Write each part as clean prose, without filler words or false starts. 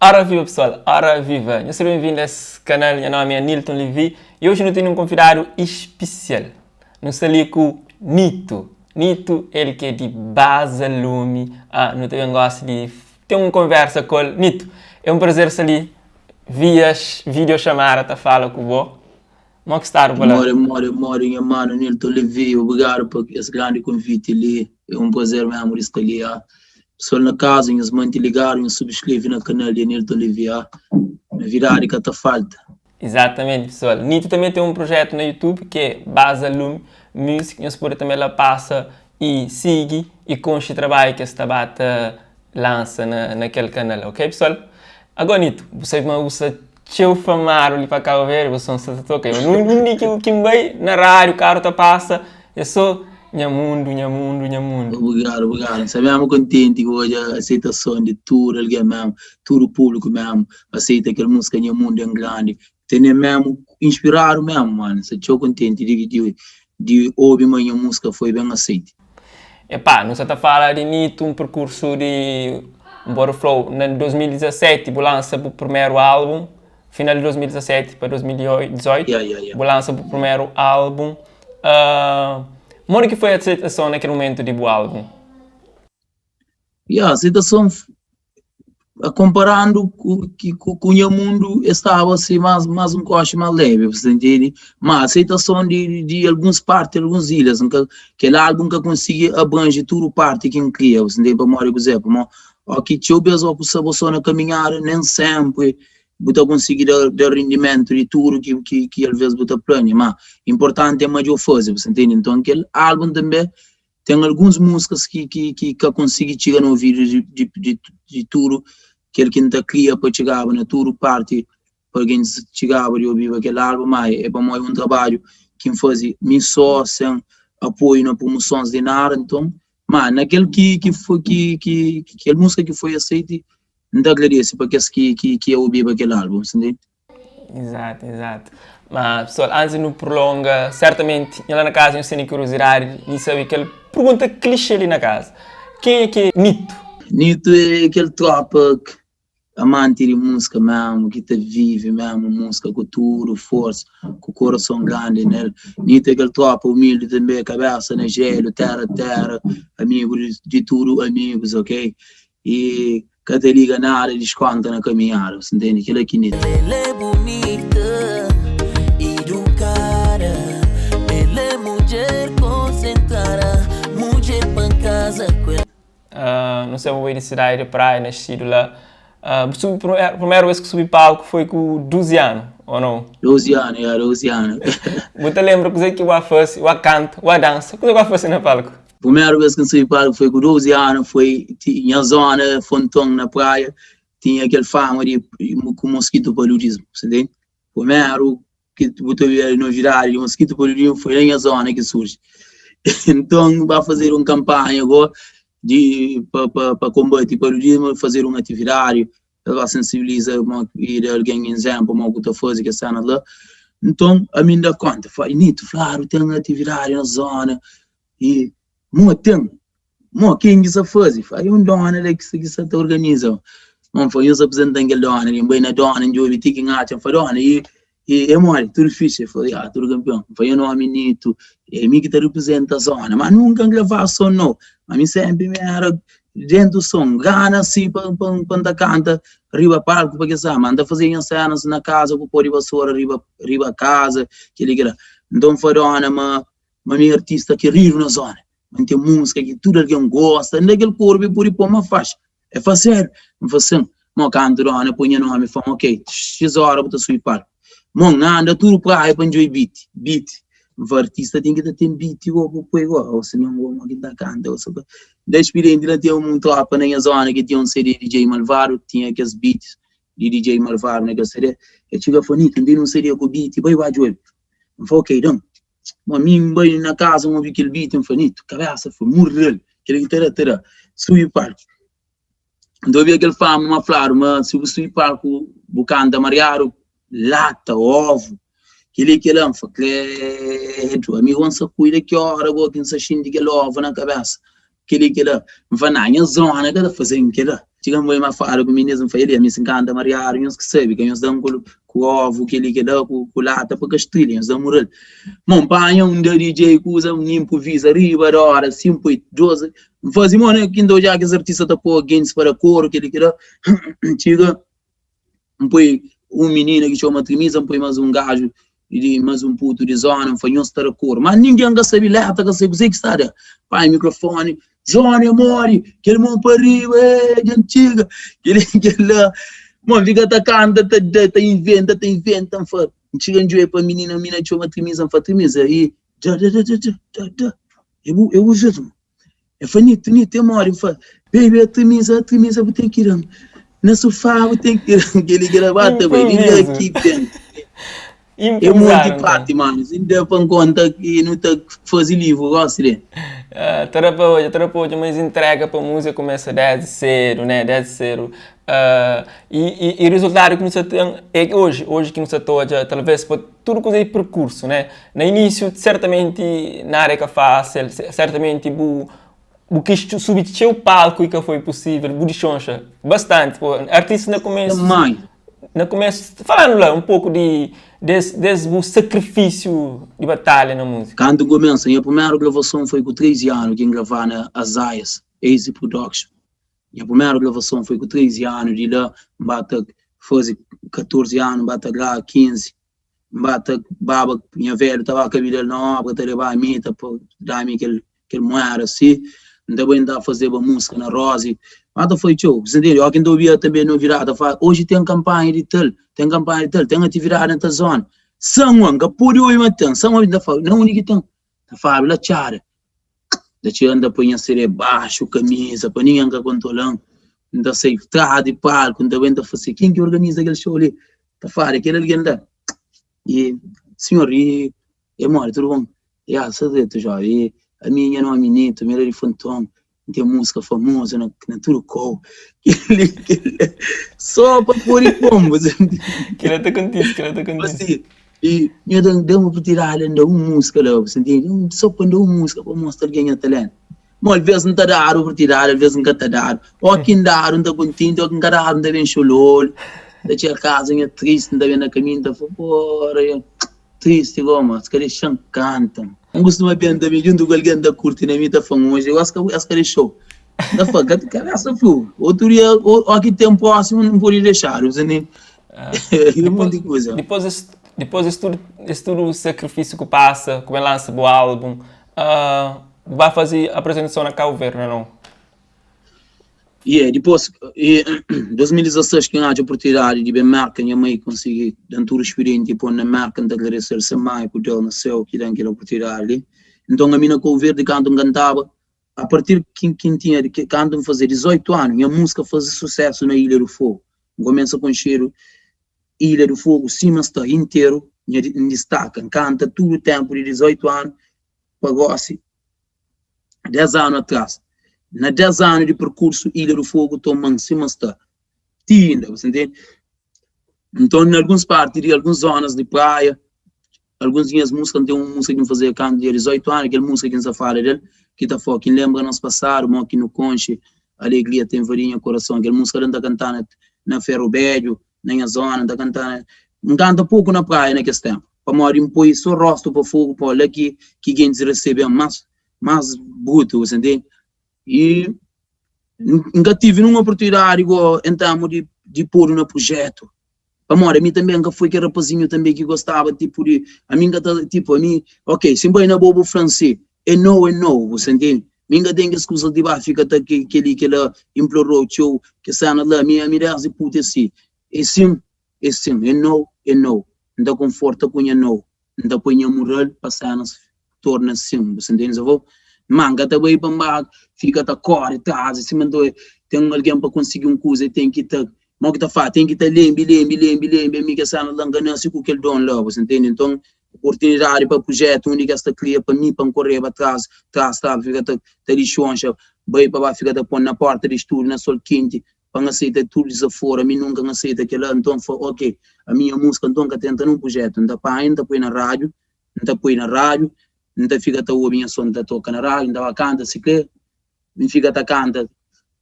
Ora viva pessoal, ora viva! Nhos seja bem-vindo a esse canal, nha nome é Nilton Levy e hoje nu tene um convidado especial. Nu sta li ku Nito. Nito, ele que é di Baza Lume, ah, nu ta ben gosta di ten un conversa ku el. Nito, é um prazer sta li via videochamada ta fala ku bo. Mo ki stadu pa la? Mori, mori, mori, nha mano Nilton Levy, obrigadu pa es grandi konviti li. É un prazer mesmu di sta li. Ah. Pessoal na kaza, nhos manti ligadu, nhos subscreve na kanal di Nilton Levy. Ah. Novidadi ka ta falta. Exatamente, pessoal. Nito também tem um projeto na YouTube que é Baza Lume Music. Nhos pode também lá passa e sigue e conche trabalho que sta ba ta lança na, naquele canal, ok, pessoal? Agora, Nito, você ma usa txeu famadu li pa Cabo Verde, bu son sa ta toka. Eu undi ki ki N bai na rádio, karu ta pasa, é so nha mundu, nha mundu, nha mundu. Obrigadu, obrigadu. N sta mesmu kontenti ku odja aseitason di tudu algen mesmu, tudu públiku mesmu aseita kel músika Nha Mundu en Grandi. Tene mesmu inspiradu mesmu, manu. N sta txeu kontenti di di di obi ma nha músika foi ben aseite. Epá, nu sa ta fala di Nito, un perkursu di, N pode fla-u, na 2017 bu lansa bu primeru álbum, final di 2017 pa 2018, Yeah, yeah, yeah. bu lansa bu primeru álbum. Uh, modi ki foi aseitason na kel momentu di bu álbum? Yeah, aseitason comparando ku, ku, ku nha mundu, es staba assim mais, mais um coche mais leve, você entende? Mas aceitação de, de alguns partes, algumas ilhas, nunca, aquele álbum nunca consegui abranger tudo parte que eu queria, você entende? Para morrer com o Zé, para ok, txeu bes ó, ku só na caminhada, nem sempre bu ta consegui dar, dar rendimento de tudo que, que, que às vezes bu ta plania, mas importante é mais eu fazer, você entende? Então aquele álbum também tem algumas músicas que, que, que, que consegui chegar no ouvido de, de, de, de tudo que ele que tá cria para chegar na tudo parte para quem chegava de ouvir aquele álbum, mas é para um trabalho que faz mim só sem apoio na promoções de nada, então, mas naquele que que foi que que que aquela música que foi aceita, não te agradeço para aqueles que que que ouvi aquele álbum, entende? Exato, exato. Mas, pessoal, antes de não prolonga, certamente, lá na casa, eu tenho curiosidade de saber aquela pergunta clichê ali na casa. Quem é que é Nito? Nito é aquele tropa amante de música mesmo, que te vive mesmo música com tudo, força, com o coração grande nele. Nito é aquele tropa humilde também, cabeça na gelo, terra terra, amigo de, de tudo, amigos, ok? E ka te liga nada, desconta na caminhada, você entende? Aquilo aqui Nito. Ela é bonita, educada. Ela é mulher concentrada, mulher pa casa com ela. Uh, não sei, vou de cidade de praia, nascido lá. Uh, subi, primeira, primeira vez que subi palco foi com 12 anos, ou não? 12 anos, é, 12 anos. Você lembra que que o faz, o canta, o dança, o que o faz no palco? Primeira vez que eu subi palco foi com 12 anos, foi na zona, Fontão, na praia, tinha aquele fama de, com mosquito paludismo, você entende? Primeiro que botou a novidade de mosquito paludismo foi na minha zona que surge. Então, vai fazer uma campanha agora de para combater o paludismo, fazer uma atividade, ela sensibiliza e dar alguém exemplo, como que tá fazendo que cena lá. Então, a mim dá conta, falei, Nito, claro, tem uma atividade na zona, e, mo tem, mo, quem que se faz? Falei, um dona lá que se que se organiza. Bom, foi eu se apresentando aquele dona, e bem na dona, eu vi que ngacha, falei, dona, e e é mole, tudo fixe. Falei, ah, tudo campeão. Falei, nome Nito, é mim que te representa a zona, mas nunca gravar som, não. Mas mim sempre me era dentro do som, gana assim para pa, pa, canta, riba palco, porque sabe, manda fazer cenas na casa, com pôr vassoura, riba, riba casa, aquele que lá. Então, foi dona, mas, mas minha artista que rio na zona. Mas tem música que tudo alguém gosta, ainda aquele corpo e por pôr uma faixa. É fazer, não fazer. Mo canto dona, põe nome, fala, ok, X hora vou subir palco. Mon anda tudo praia para enjoy beat, beat. O artista tem que ter beat igual para igual, ou senão o que tá canta, ou só da experiência lá tinha um tropa na minha zona que tinha um CD DJ Malvado, tinha aqueles beats de DJ Malvado naquele CD. Eu chega fonito, tem um CD com beat, vai vai joelho. Eu falei, ok, então. Mas mim vai na casa, um ouvi aquele beat, eu falei, cabeça foi morrer, aquele que terá, terá, subi palco. Então havia aquele fama, uma flor, mas se você subir palco, bu canta mariado, lata, ovo, aquele que lá, fa credo, amigo, não se cuida que hora, go, que não se xinde aquele ovo na cabeça, aquele que lá, vai na minha zona, que tá fazendo aquele lá. Txiga N bai ma fala ku minis, N fla, Eli, ami si N kanta mariadu, nhos ki sabe, ka nhos da-m ku ovu, kel-li, kel-la, ku lata pa kastrilha, nhos da mural. Mon, N panha un da DJ kuza, N inprovisa riba di óra, si N poi dos, N faze mo na ki N ta odja kes artista ta pô gentis pa da koru, kel-li, kel-la, txiga. N poi un minina ki txoma Trimisa, N poi mas un gaju di mas un putu di zona, N fla nhos ta da koru. Ma ningen ka sabe letra, ka sabe kuzê ki sta da. Panha mikrofoni, zona é modi, kel mon pa riba, ê dja N txiga, kel-li, kel-la. Mon fika ta kanta, ta da, ta inventa, ta inventa. N fla, N txiga N djobe pa minina, minina txoma Trimisa, N fla Trimisa, i da da da da da da, é bu, é bu jetu. El fla, Nito, Nito, é modi? N fla, Baby, atrimiza, atrimiza, bu ten ki da-m Na sufá, bu ten ki da-m Kel-li ki da ba ta bai, di la ki ten É monti pati, manu Si N da pa N konta ki nu ta faze livru gosi li Ta da pa odja, ta da pa odja ma es intrega pa múzika kumesa desdi sedu, né, desdi sedu I rizultadu ki nu sa ten é oji, oji ki nu sa ta odja talvês pa tudu kuza é perkursu, né. Na inísiu, sertamenti nada é ka fásil, sertamenti bu bu kis subi txeu palku i ka foi pusível, bu dixonxa bastanti. Po, artistas na kumesu, na kumesu, falanu la un poku di des des bu sakrifisiu di batalha na múzika. Kantu N kumesa, nha primeru gravason foi ku 13 anu ki N gravá na Azaias, Easy Production. Nha primeru gravason foi ku 13 anu, di la N ba ta faze 14 anu, N ba ta grava 15. N ba ta baba, nha velhu ta ba kabidal na obra, ta leba mi, ta da mi kel kel mueda si, N ta bai N ta fazeba musika na Rosi, ma ta foi txeu, bu sta ntende? Óki N ta obia tanbe novidadi, ta fla, oji ten kanpanha di tal, ten kanpanha di tal, ten atividadi na tal zona. San Juan, N ka pode obi ma ten, San Juan, N ta fla, na undi ki ten? Ta fladu la txada. N ta txiga N ta poi nha CD baxu kamiza pa ningen ka kontrola-m. N ta sai tras di palku, N ta bai N ta fla si, ken ki organiza kel show li? Ta fladu é kel algen la. I sinhor, i e modi, tudu bon? Ya, sta dretu joven. I ami nha nomi Nito, mi era di Fonton. N ten múzika famozu na na tudu kau. Kel-li, kel-li, só pa pode pô-m, bu sa ntende? Kel-la ta kontise, kel-la ta kontise. Gosi, i nho da, da-m oportunidadi di N da un múzika la, bu sa ntende? Só pa N da un múzika pa mostra algen nha talentu. Má alvês N ta dadu oportunidadi, alvês N ka ta dadu. Óki N dadu, N ta kontenti, óki N ka dadu, N ta ben xololu. N ta txiga kaza, nha tristi, N ta ben na kaminhu, N ta fla, Pora, nha. Tristi go ma es ka dexa-m kanta. N kustuma benta mi djuntu ku algen ta kurti na mi ta fla-m oji es ka es ka dexa-u. N ta fla ka kabesa flu otu dia o ki ten prósimu N pode dexadu bu ntende? É monti kuza. Dipôs es dipôs es tudu es tudu sakrifisiu ku pasa ku ben lansa bu álbum bu ba faze apresentason na Kabu Verdi ô nau? Yeah, dipôs, e, 2016 ki N atxa oportunidadi di ben Merka, nha mai konsigi da-m tudu spirienti i pô-m na Merka, N ta agradese-l se mai ku Deus na séu ki da-m kel oportunidadi li. Nton, ami na Kabu Verdi kantu N kantaba, a partir ki ki N tinha, kantu N faze 18 anu, nha múzika faze susésu na Ilha do Fogo. N kumesa konxedu Ilha do Fogo sima sta interu, nha N distaka, N kanta tudu ténpu di 18 anu pa gósi. 10 anu atras. Na 10 anu di perkursu, Ilha do Fogo toma-m sima sta ti inda, bu sa ntende? Nton, na alguns parti di alguns zonas di praia, alguns di nhas múzika, N ten un múzika ki N fazeba kantu N tinha 18 anu, kel múzika ki N sta fala del, ki ta fla, ki N lenbra nos pasadu, mo ki nu konxe, alegria ta invadi nha kurason. Kel múzika la N ta kanta na na Feru Bedju, na nha zona, N ta kanta na, N kanta poku na praia na kes ténpu. Pamodi N poi so rostu pa fogu pa la ki ki gentis resebe-m más más brutu, bu sa ntende? I N ka tive nun oportunidadi go en termu di di podu na prujetu, pamodi ami tanbe N ka foi kel rapazinhu tanbe ki gostaba tipu di ami N ka ta tipu ami ok si N bai na bo bu fla-m si é nou é nou, bu sa ntende? Mi N ka ten kes kuzas di ba fika ta keli kela inplorou txeu kes sena la ami ami desdi putu é si é sin. É sin, é nou, é nou. N ta konforta ku nha nou. N ta poi nha mural pa senas torna sin. Bu sta ntende sa fo? Ma N ka ta bai pa N ba fika ta kore tras sima N ta oi ten un algen pa konsigi un kuza e ten ki ta, mo ki ta fla, ten ki ta lenbi, lenbi, lenbi, lenbi. Ami kes senas la N ka nase ku kel don la, bu sta ntende? Nton, oportunidadi pa prujetu undi ki es ta kria pa mi pa N koreba tras, tras, tras, fika ta ta dixonxa, bai pa ba fika ta pon na porta di studu na sol kenti. Pa N aseita tudu dizaforo, ami nunka N aseita kela, nton N fla, ok, ami nha múzika nton ka ta entra nun prujetu, N ta panha N ta poi na rádiu, N ta poi na rádiu, N ta fika ta obi nha son ta toka na rádiu, N ta ba kanta, sikre N fika ta kanta.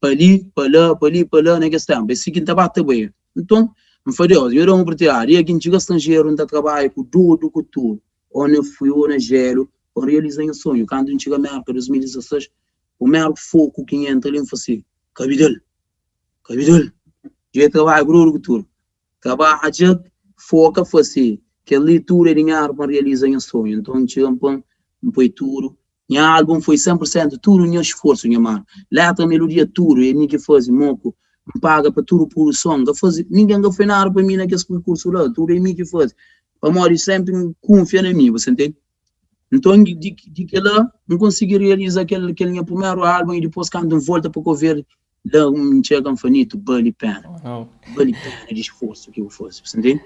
Pa li, pa la, pa li, pa la, na kes ténpu. É si ki N ta ba ta bai. Nton, N fla Deus, Nho da-m oportunidadi. Dia ki N txiga stranjeru, N ta trabadja ku dodu ku tudu, ô na friu ô na jélu, pa N realiza nha sonhu. Kantu N txiga Mérka, 2016, primeru foku ki N entra li, N fla si, Kabidal! Kabidal! Dja e trabadja ku dodu ku tudu. Trabadja, foka, fla si, Kel-li tudu é dinheru pa N realiza nha sonhu. Nton, N txiga N poi, N poi tudu. Nha album foi 100 por sentu tudu nha sforsu nha manu. Letra, melodia tudu é mi ki fazi moku N paga pa tudu produson N ka fazi ningen ka fai nada pa mi na kes perkursu la tudu é mi ki fazi pamodi senpri N kunfia na mi bu sa ntende. Nton di di kela N konsigi realiza kel kel nha primeru album i dipos kantu N volta pa Cabo Verde La N txega N fla Nito, bali pena, bali pena di sforsu ki bu faze, bu sta ntende?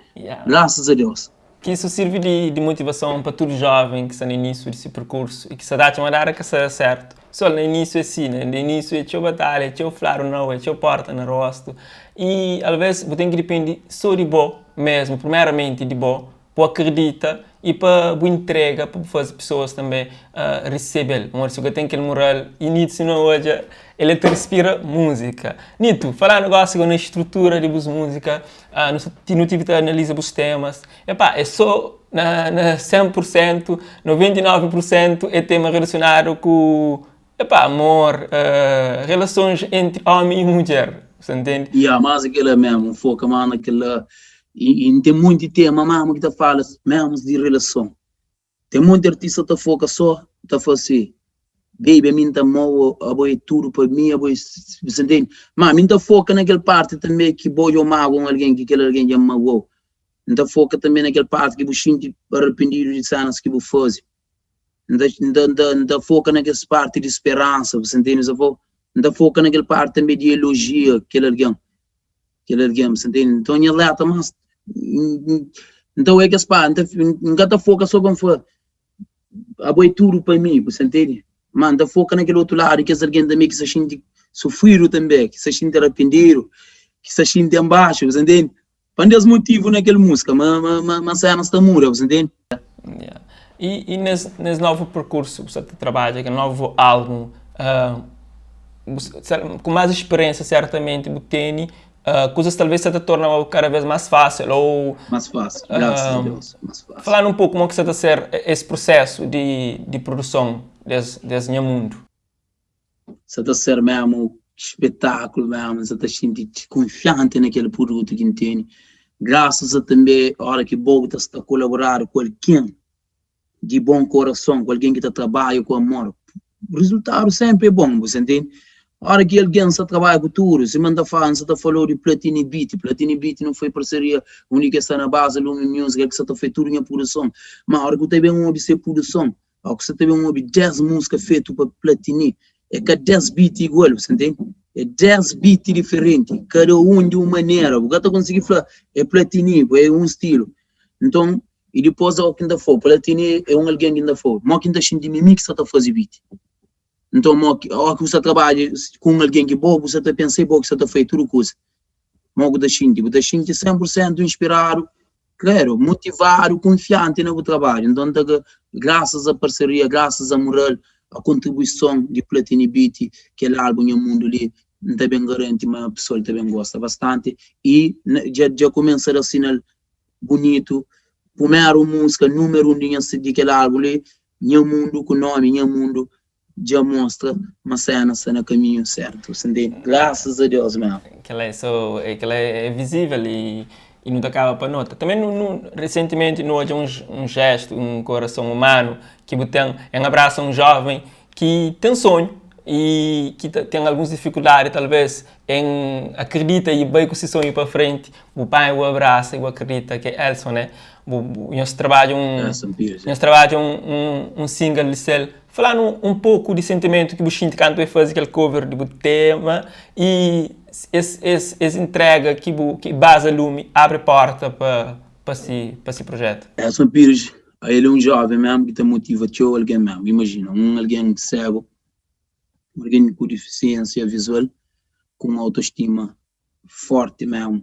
Grasas a Deus. Ki isu sirvi di di motivason pa tudu joven ki sta na inisiu di si perkursu i ki sta ta atxa ma dada ka sta da sertu. Pessoal, na inisiu é si, na inisiu é txeu batalha, é txeu fladu nau, é txeu porta na rostu i alves bu ten ki dipende so di bo mesmu, primeramenti di bo, bu akredita i pa bu intrega pa bu faze pesoas tanbe resebe-l pamodi si bu ka ten kel mural i Nito si nu odja el é ta respira múzika Nito falanu gosi na strutura di bus múzika nu sta nu tivi ta analiza bus temas epá é so na na 100 pur sentu 99 pur sentu é tema relasionadu ku Epá, amor, relasons entri omi i mudjer, bu sa ntende? Ya, mas é kela mesmu, N foka más na kela i N ten monti tema mesmu ki ta fala mesmu di relason. Ten monti artista ta foka so ta fla si, baby ami N ta amau, abo é tudu pa mi, abo é, bu sa ntende? Ma mi N ta foka na kel parti tanbe ki bo dja magua un algen, ki kel algen dja maguau. N ta foka tanbe na kel parti ki bu xinti arrependidu di senas ki bu faze. N ta, N ta, N ta, N ta foka na kes parti di speransa, bu sa ntende? Sa fo, N ta foka na kel parti tanbe di elojia kel algen, kel algen, bu sa ntende? Nton nha letra mas, N ta oia kes parti, N ta, N ka ta foka so pa N fla abo é tudu pa mi, bu sa ntende? Ma N ta foka na kel otu ladu, kes algen tanbe ki sa xinti sufridu tanbe, ki sa xinti rapendidu, ki sa xinti anbaxu, bu sa ntende? Pa N da-s motivu na kel múzika ma, ma, ma, ma sénas ta muda, bu sa ntende? Yeah. I, i nes, nes novu perkursu bu sta ta trabadja, kel novu álbum, uh, bu, ku más speriénsia sertamenti bu tene, uh, kuzas talvês sta ta torna kada vez más fásil ou Más fásil, grasas a Deus, más fásil. Fala-nu un poku mo ki sta ta ser es prusésu di, di produson des, des Nha Mundu. Sa ta ser memu spetakulu memu, N sa ta xinti konfianti na kel produtu ki N tene. Grasas a tanbe ora ki bo bu ta sta kolaboradu ku algen di bon korason, ku algen ki ta trabadja ku amor, rizultadu senpri é bon, bu sa ntende? Ora ki algen sta trabadja ku tudu, sima N ta fala, N sa ta falau di Platini Beat, Platini Beat nu fai parseria undi ki el sta na bazi Lume Music, el ki sa ta fai tudu nha produson, ma ora ki bu ta ben obi se produson, Ó ku sa ta ben obi 10 múzika fetu pa Platini, é ka 10 beat igual, bu sa ntende? É 10 beat diferenti, kada un di un manera, bu ka ta konsigi fla é Platini, é un stilu. Nton, i dipôs ó ki N ta fla-u, Platini é un algen ki N ta fla-u, mó ki N ta xinti mi, mi ki sa ta faze beat. Nton, mó ki, ó ki bu sa trabadja ku un algen ki bo, bu sa ta pensa é bo ki sa ta fai tudu kuza. Mó ku ta xinti? Bu ta xinti 100 pur sentu inspiradu Kleru, motivadu, kunfianti na bu trabadju. Nton, ta grasas a parseria, grasas a mural, a kontribuison di Platini Beat, kel album Nha Mundu li, N ta ben garanti ma pesoal ta ben gosta bastanti y dja dja kumensa da sinal bunitu. Primeru musika, numeru un di nha di kel album li, Nha Mundu, ku nomi Nha Mundu, dja mostra ma sena sta na kaminhu sertu, sa ntende? Grasas a Deus mesmu. Kela é so, kela é visível e e nu ta kaba pa nota. Também nu, nu recentemente nu odja um, um gesto, um coração humano ki bu ten em abraça um jovem ki ten sonho e ki ta, ten alguns dificuldade talvez em acredita e bai ku si sonho pa frente, bu pai bu abraça e bu acredita ke Elson, né? Bu, bu nhos trabadja um, Elson Pires, nhos trabadja um, um, um single di sel Fla-nu un poku di sentimentu ki bu xinti kantu e faze kel cover di bu tema i es es es intrega ki bu ki Baza Lumi abri porta pa pa si pa si projetu. Edson Pires, el é un joven mesmu ki ta motiva txeu algen mesmu. Imajina, un algen segu, un algen ku difisiensia vizual, ku un autostima forti mesmu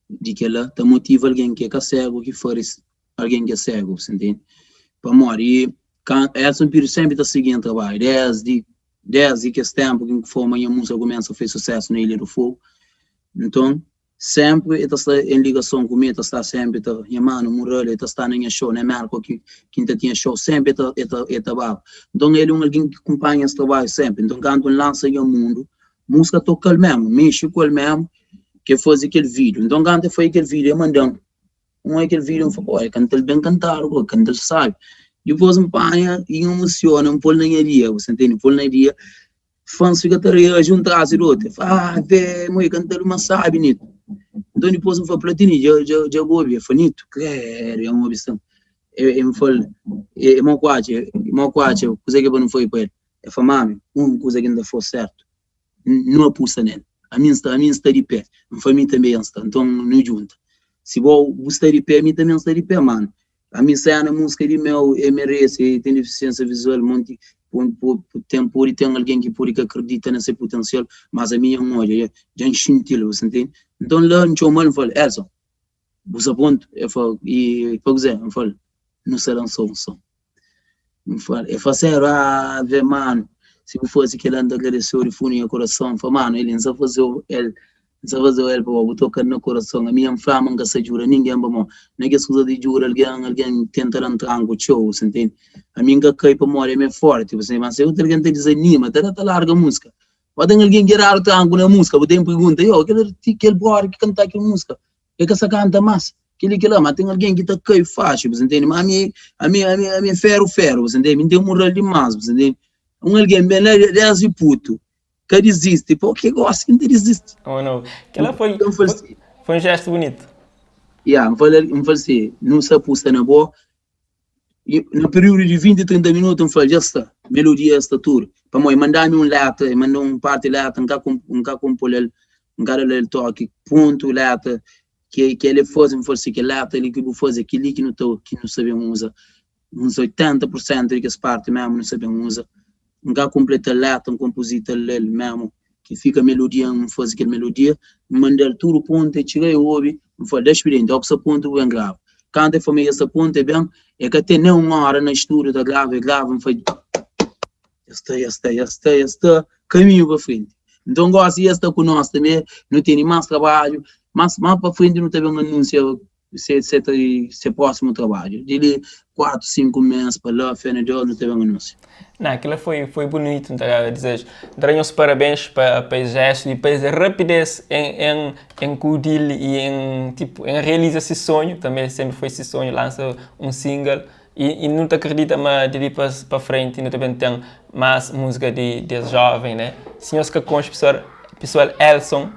di kela ta motiva algen ki é ka segu ki fari algen ki é segu, sa ntende? Pamodi Edson Pires senpri ta sigi nha trabadju desdi. Desdi kes ténpu ki N forma nha múzika kumesa fai susésu na Ilha do Fogo. Nton, sénpri el ta sta en ligason ku mi, el ta sta sénpri ta, nha manu, mural, el ta sta na nha show, na Mérka ki ki N ta tinha show, sénpri el ta el ta el ta baba. Nton, el é un algen ki kunpanha es trabadju sénpri. Nton, kantu N lansa nha mundu, múzika toka-l mésmu, mexe ku el mésmu, ki el faze kel vídiu. Nton, kantu el faze kel vídiu, el manda-m Un é kel vídeo, N fla, pô, é kanta-l ben kantadu, pô, kanta-l sábi. Dipôs N panha i N emosiona, N pô-l na nha dia, bu sa ntende? N pô-l na dia, fãs fika ta reaji un tras di otu, fla, ah, vé, mo, e kanta-l uma sábi, Nito. Nton dipôs N fla, Platini, dja, dja, dja bu obi? El fla, Nito, kredu, dja N obi sin. E, N fla-l, e, mo ku atxa, mo ku atxa, kuzê ki pa nu faze pa el? El fla, mami, un kuza ki N ta fla-u sértu, nu apusta nel ami nsta ami nsta di pé nfla mi tanbe N sta nton nu djunta si bo bu sta di pé mi tanbe nsta di pé manu ami sena musika di meu e merese e ten difisiensia vizual monti ten pode ten algen ki pode ka kridita na se putensial mas ami dja N odja dja N xintil bu sta ntende nton la N txomal N fla Elson bu sta prontu el fla i pa kuzé N fla nu sta lansa un son N fla, el fla, Sério? Ah, ve manu, si bu faze kel-la N ta agradese-u di fundu nha kurason. N fla, Manu, el N sa faze-u el, N sa faze-u el pamodi bu toka-m na kurason. Ami N fla ma N ka sa djuda ningen pamodi na kes kuza di djuda algen, algen tenta da-m tranku txeu, bu sa ntende? Ami N ka kai pamodi ami é fórti, bu sa ntende? Ma si otu algen ta dizanima, ta da ta larga múzika. Ma ten algen ki dadu tranku na múzika, bu ten pergunta, Yo, kel kel brother ki kanta kel múzika, el ka sa kanta mas? Kel-li, kel-la, ma ten algen ki ta kai faxi, bu sa ntende? Ma ami, ami, ami, ami é feru feru, bu sa ntende? Mi N ten mural dimás, bu sa ntende? Un algen ben la desdi putu, ka dizisti, pa ke gosi ki N ta dizisti? Oh no, kel-la foi, N fala si, foi un jestu bunitu. Ya, N fala, N fala si, nu sa pusta na bo, na períodu di 20, 30 minutu, N fala, dja sta, melodia sta tudu. Pamodi e manda-mi un letra, e manda un parti letra, N ka, N ka konpo-l el, N ka da-l el toki, pontu letra, ki ki el e faze, N fla si kel letra li ki bu faze é kel-li ki nu ta ki nu sa ben uza, uns 80 pur sentu di kes parti mésmu nu sa ben uza. N ka konpleta letra, N konpozita-l el mésmu ki fika melodia, N faze kel melodia, N manda-l tudu pontu, el txiga el obi, N fla-l da spirienti, óki sta pontu bu ben grava. Kantu el fla ma dja sta pontu, el ben, el ka ten nen un óra na stúdiu ta grava, el grava, N fla, Dja sta, dja sta, dja sta, dja sta kaminhu pa frenti. Nton gósi es sta ku nos tanbê, nu tene más trabadju, más más pa frenti nu ta ben anúnsia se se se prósimu trabadju. Di li 4, 5 mês pa la, fé na Deus, nu ta ben anúnsia. Na, kila foi foi bunitu, N ta dizeja, N ta da nhos parabéns pa pa es jestu i pa es rapidez en en en kudi-l i en tipo en realiza se sonhu, tanbê senpri foi se sonhu lansa un single. I nu ta kridita ma di li pa frenti nu ta ben ten mas musika di des joven ne. Si nhos ka konxe pesoal pesoal Elson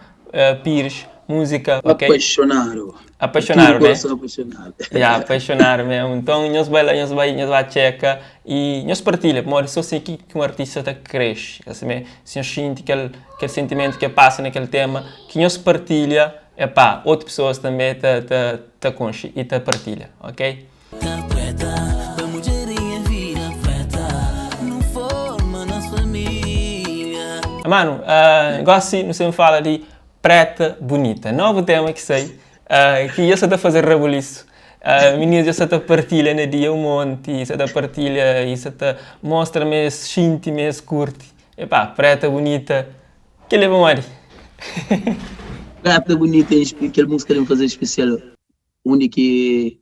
Pires musika ok. Apaixonadu. Apaixonadu ne. Ya apaixonadu mesmu. Nton nhos bai la nhos bai nhos bai txeka i nhos partilha pamodi so si ki un artista ta kresce asime si nhos xinti kel kel sentimentu ke pasa na kel tema ki nhos partilha epa otu pesoas tanbe ta ta ta konxe i ta partilha ok. Manu, gosi nu sen fala di Preta Bunita, novu tema ki sai, ki dja sa ta faze rabulisu. Mininus dja sa ta partilha na dia un monti, sa ta partilha i sa ta mostra ma es xinti, ma es kurti. Epá, Preta Bunita, kel-li é pamodi? Preta Bunita, kel múzika li N faze spesial. Undi ki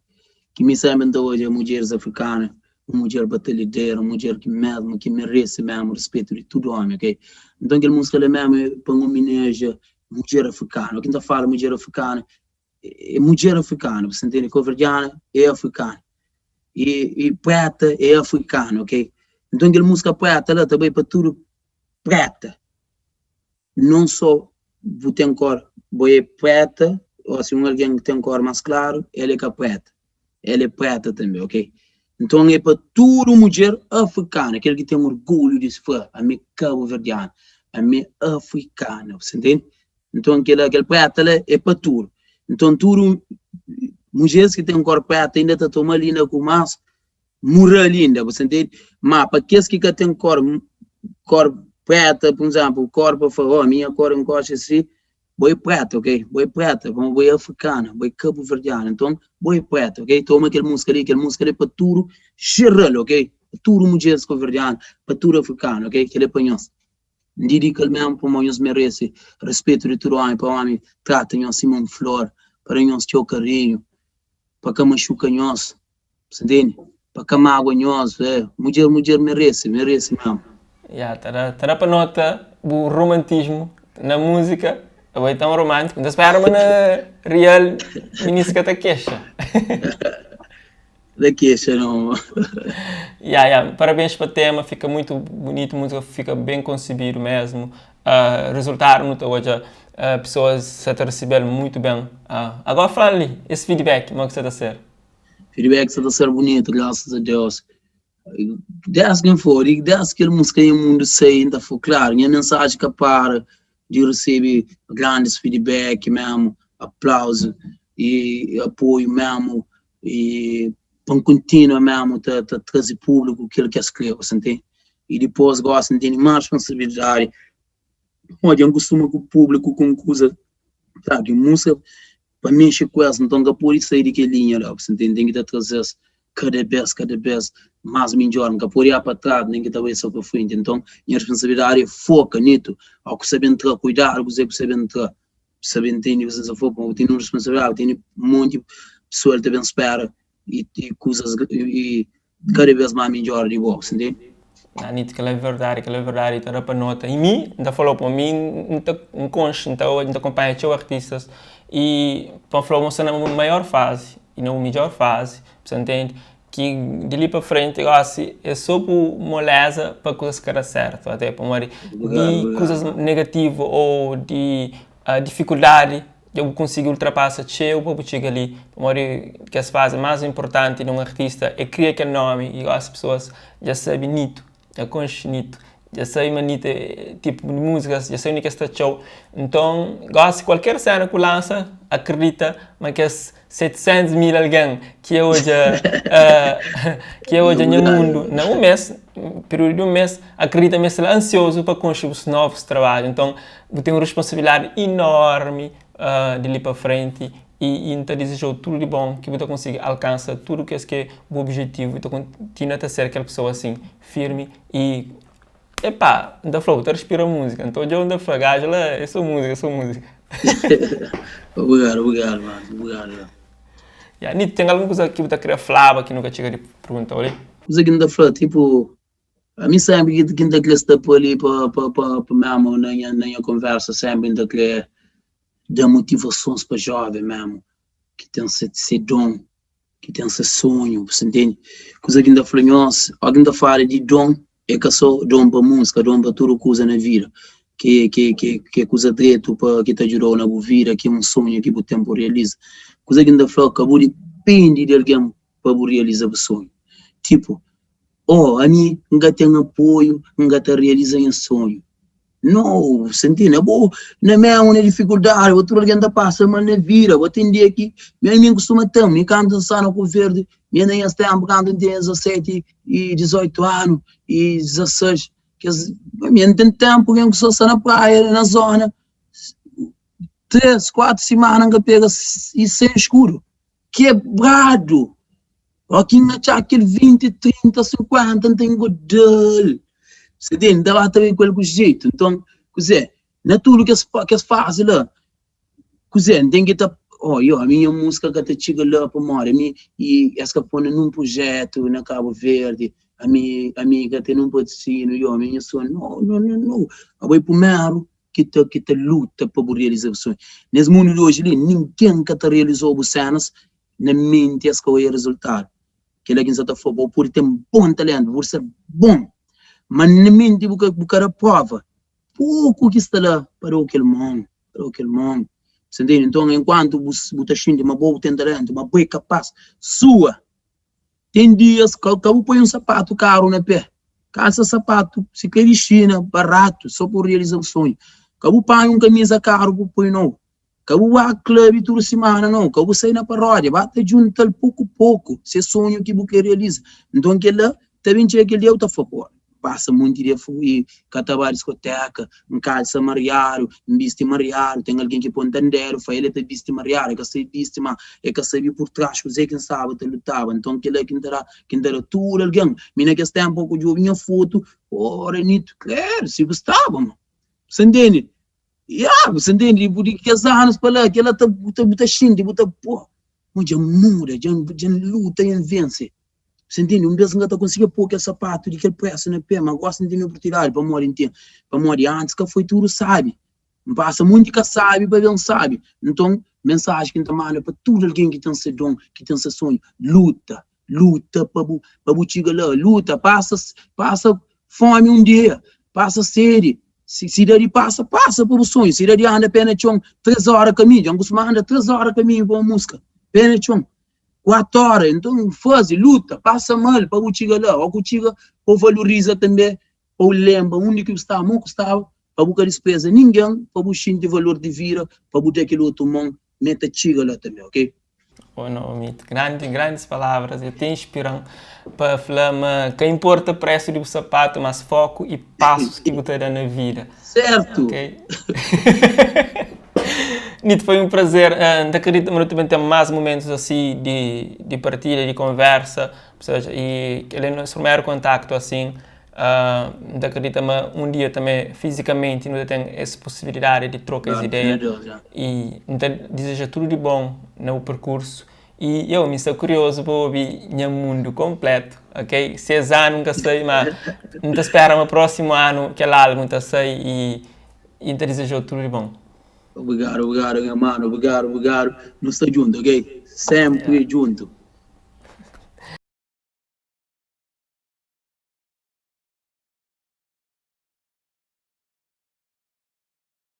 ki mi senpri N ta odja mudjeris afrikana, un mudjer batalhadera, un mudjer ki mesmu ki merese mesmu rispetu di tudu omi, ok? Nton kel musika la mesmu é pa N omineja mudjer afrikana. Oki N ta fala mudjer afrikana, é mudjer afrikana, bu sta ntende? Koverdiana é afrikana i i preta é afrikana, ok? Nton kel musika preta la ta bai pa tudu preta. Non so bu ten kor, bo é preta, o si un algen ki ten kor mas klaru, el é ka preta, el é preta tanbe, ok? Nton é pa tudu mudjer afrikana, kel ki ten orgulhu di fla ami é kabuverdiana, ami é afrikana, bu sa ntende? Nton kel kel preta la é pa tudu. Nton tudu mudjeris ki ten kor preta inda ta toma-l inda ku mas mural inda, bu sa ntende? Ma pa kes ki ka ten kor, kor preta, pur izénplu, kor pa fla, oh, minha kor é un kor si, bo é preta, ok? Bo é preta, pamodi bo é afrikana, bo é kabuverdiana, nton bo é preta, ok? Toma kel múzika li, kel múzika li é pa tudu jeral, ok? Pa tudu mudjeris kabuverdianu, pa tudu afrikanu, ok? Kel-li é pa nhos. N didika-l mésmu pamodi nhos merese respetu di tudu ómi, pa ómi trata nhos sima un flor, pa da nhos txeu karinhu, pa ka maxuka nhos, sa ntende? Pa ka mágua nhos, é, mudjer, mudjer merese, merese mésmu. Ya, ta da, ta da pa nota bu romantismu na múzika, abo é tão romântico. N ta spera ma na real minis ka ta kexa. Da kexa não. Ya, ya, parabéns pa tema, fica muito bonito, música fica bem concebido mesmo. Uh, resultado nu ta odja uh, pessoas sa ta recebel muito bem. Uh, agora fala li, esse feedback, como é que sa ta ser? Feedback sa ta ser bonito, graças a Deus. Desde que for, e desde que kel música em mundo sai, ainda for claro, minha mensagem que para de receber grandes feedback mesmo, aplauso e apoio mesmo, e pa N kontinua mésmu ta ta traze públiku kel ki es krê, você ntende? I dipôs gósi N tene más responsabilidadi pamodi dja N kustuma ku públiku ku un kuza sabe ki múzika pa mexe ku es nton N ka pode sai di kel linha la, você ntende? N ten ki ta traze-s kada bês kada bês más midjór, N ka pode ia pa tras nen ki ta bai sô pa frenti nton nha responsabilidadi é foka nitu ó ku sa ben tra kuidadu kuzê ku sa ben tra. Sabe ntende kuzê ki fla bu tene un responsabilidadi bu tene un monti pesoal ta ben spera i kuzas i kada bes más midjor di bo sa ntende. Na nito kel-la é verdadi kel-la é verdadi ta da pa nota i mi N ta fla-u pa mi N ta N konxe N ta odja N ta konpanha txeu artistas i pa N fla-u ma N sta na maior fazi i na midjor fazi bu sa ntende ki di li pa frenti gosi é so bu moleza pa kuzas ka da sertu ate pamodi di kuzas negativu ou di difikuldadi dja bu konsigi ultrapasa txeu pa bu txiga li pamodi kes fazi mas inpurtanti di un artista é kria kel nomi i gosi pesoas dja sabi nitu Dja konxe Nito, dja sabe ma Nito é tipu di múzikas, dja sabe undi ki es ta atxa-u. Nton, gósi kualker séna ku lansa, akredita ma kes 700 mil algen ki odja ki odja Nha Mundu na un mês, períodu di un mês, akredita ma es sta la ansiozu pa konxe bus novus trabadju. Nton, bu ten un responsabilidadi inormi di li pa frenti I N ta dizeja-u tudu di bon, ki bu ta konsigi alkansa tudu kes ki é bu obijetivu i ta kontinua ta ser kel pesoa asin, firmi i Epá, N ta fla-u, bu ta respira múzika. N ta odja-u, N ta fla, Gaju la é so múzika, é so múzika. Obrigadu, obrigadu, mano. Obrigadu. Ya, Nito, ten algun kuza ki bu ta kria flaba ki nu ka txiga di pergunta-u li? Kuza ki N ta fla, tipu, ami sénpri ki N ta kre sta pa li pa, pa, pa, pa mésmu na nha, na nha konversa, sénpri N ta kre da motivasons pa joven mesmu ki ten se se don, ki ten se sonhu, bu sa ntende? Kuza ki N ta fla nhos, óki N ta fala di don, é ka so don pa múzika, don pa tudu kuza na vida, ki ki ki ki é kuza dretu pa ki ta djuda-u na bu vida, ki é un sonhu ki bu ten pa bu realiza. Kuza ki N ta fla, ka bu dipende di algen pa bu realiza bu sonhu. Tipu, oh ami N ka ten apoiu, N ka ta realiza nha sonhu. No, bu ntende? Abo na mésmu na difikuldadi, bo tudu algen ta pasa mal na vida, bo ten dia ki mi ami N kustuma ten, mi kantu N sta na Cabo Verde, mi na nhas ténpu kantu N tinha 17 i 18 anu i 16, kes mi N ten ténpu ki N kustuma sta na praia, na zona, 3, 4 simana N ka pega i sen skudu. Kebradu! Ó ki N atxá kel 20, 30, 50, N ta ingoda-l. Sa ntende? N ta ba ta bai ku el ku jetu. Nton, kuzê? Na tudu kes kes fazi la, kuzê? N ten ki ta, ó, yo, ami nha múzika ka ta txiga la pamodi ami i es ka pô-m na nun prujétu na Kabu Verdi, ami ami ka ten nun patrusíniu, yo, ami nha sonhu. No, no, no, no. Abo é primeru ki ta ki ta luta pa bu realiza bu sonhu. Nes mundu di oji li, ningen ka ta realizou bu senas na menti es ka oia rezultadu. Kila ki N sa ta fla, bo pudi ten bon talentu, bu pudi ser bon, ma na menti bu ka bu ka da prova, poku ki sta la pa dau kel mon, pa dau kel mon. Sa ntende? Nton, enkuantu bu bu ta xinti ma bo bu ten talentu, ma bo é kapas, sua. Ten dias ka ka bu poi un sapatu karu na pé, kalsa sapatu si kre di Xina, baratu, so pa bu realiza bu sonhu. Ka bu panha un kamiza karu bu poi nou, ka bu ba club tudu simana nou, ka bu sai na parodia, ba ta juntal poku poku se sonhu ki bu kre realiza. Nton kela ta ben txiga kel dia bu ta fla, pô, Pasa monti dia i ka ta ba diskoteka, N kalsa mariadu, N bisti mariadu, ten algen ki ponta-m dedu, fla el e ta bisti mariadu, e ka sabe bisti, ma e ka sabe pur tras kuzê ki N staba ta lutaba. Nton kel-la ki N ta da, ki N ta da tudu algen. Mi na kes ténpu ku djobe nha fotu, ora Nito, kredu, si bu staba ma. Bu sa ntende? Ya, bu sa ntende? Di, di kes anus pa la, kel-la ta, bu ta, bu ta xinti, bu ta, pô, ma dja N muda, dja N, dja N luta i N vense. Você entende? Un bês N ka ta konsigia pô kel sapatu di kel présu na pé, má gósi N tene oportunidadi pamodi N ten, pamodi antis ka foi tudu sábi. N pasa monti ka sábi pa ben sábi. Nton, mensaji ki N ta manda pa tudu algen ki ten se don, ki ten se sonhu, luta, luta pa bu, pa bu txiga la, luta, pasa, pasa fómi un dia, pasa sedi, si, si da di pasa, pasa pa bu sonhu, si da di anda pé na txon 3 óra kaminhu, dja N kustuma anda 3 óra kaminhu pa un muska, pé na txon. 4 ora, enton faze, luta, pasa mal pa bu txiga la, o ku txiga pa bu valoriza tanbe, pa bu lenbra undi ki bu staba, mo ku staba, pa bu ka dispreza ningen, pa bu xinti valor di vida, pa bu da kel otu mon me ta txiga la tanbe, ok? Oh no Mito, grandi, grandis palavras, e te inspiran pa fla ma ka importa presu di bu sapatu, mas foku e pasus ki bu ta da na vida. Certo! Ok. Nito, foi um prazer. N ta acredita ma nu ta ben ten más momentus asi di, di partilha, di konversa. Ou seja, e kel é nos primeru kontaktu asin. N ta acredita ma un dia tanbe fizikamenti nu ta ten es posibilidadi di troka es Claro, ideia. fé na Deus, já. E N ta dizeja tudu di bon na bu perkursu. I eu mi sta kuriozu pa obi nha mundu konpletu, ok? Si es anu N ka sai, ma N ta spera ma prósimu anu kel álbum ta sai i i N ta dizejau tudu di bon. Obrigadu, obrigadu nha manu, obrigadu, obrigadu. Nu sta djuntu, ok? Sénpri djuntu.